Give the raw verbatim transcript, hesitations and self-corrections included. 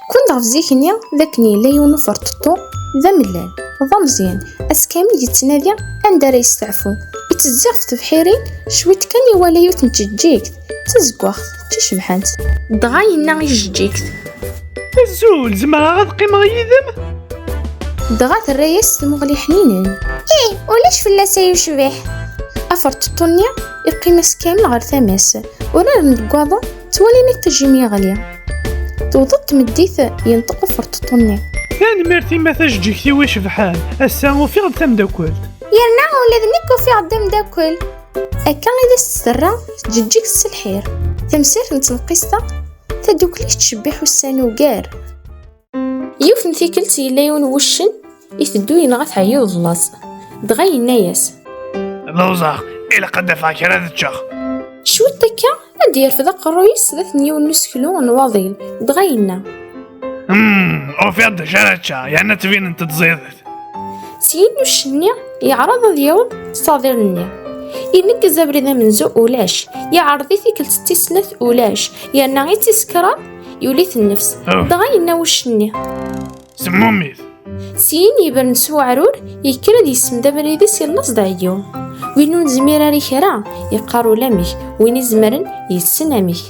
Kkwen-d ɣef zik-nni d akken yella yiwen uferṭeṭṭu d amellal, d ameẓyan, ass kamel yettnadi anda ara yesteɛfu. Ittezzi ɣef tebḥirin, cwiṭ kan iwala yiwet n tjeǧǧigt d tazeggaɣt d tacebḥant. Dɣa yenna i tjeǧǧigt: "Azul, zemreɣ ad qqimeɣ yid-m?" Dɣa terra-yas s tmuɣli ḥninen: "Ih, ulac fell-as ay ucbiḥ." Aferṭeṭṭu-nni iqqim ass kamel ɣer tama-s, uraren deg waḍu, ttwalin iṭij-im yeɣli. Tewweḍ-d tmeddit, yenṭeq uferṭeṭṭu-nni: "Tanemmirt-im a tajeǧǧigt-iw icebḥen, ass-a ufiɣ-d tameddakelt." "Yerna ula d nekk ufiɣ-d ameddakel." Akka i d as-tt-terra tjeǧǧigt s lḥir. Tamsirt n tneqqist-a, tadukli tettcebbiḥ ussan ugar. Yiwet n tikkelt yella yiwen n wuccen iteddu yenɣa-t ɛeyyu d laẓ. Dɣa yenna-yas: "Lluẓeɣ, ilaq ad d-afeɣ kra ad ččeɣ." Cwiṭ akka, ad d-yerfed aqerruy-is sdat n yiwen n useklu n waḍil, dɣa yenna: "Hmm, ufiɣ-d d acu ara ččeɣ, yerna ttbinent-d ẓidet." Syin uccen-nni yeɛreḍ ad yaweḍ s taḍil-nni. Ineggez abrid amenzu, ulac. Yeɛreḍ i tikkelt tis snat, ulac. Yerna i tis kraḍ, yuli-t nnefs. Oh. Dɣa yenna wuccen-nni: "Semmumit." Syin yebren s uɛrur, yekker ad yessemd abrid-is, yellaẓ-d ɛeyyu. Win ur nezmir ara i kra, yeqqar ulamek. Win izemren, yessen amek.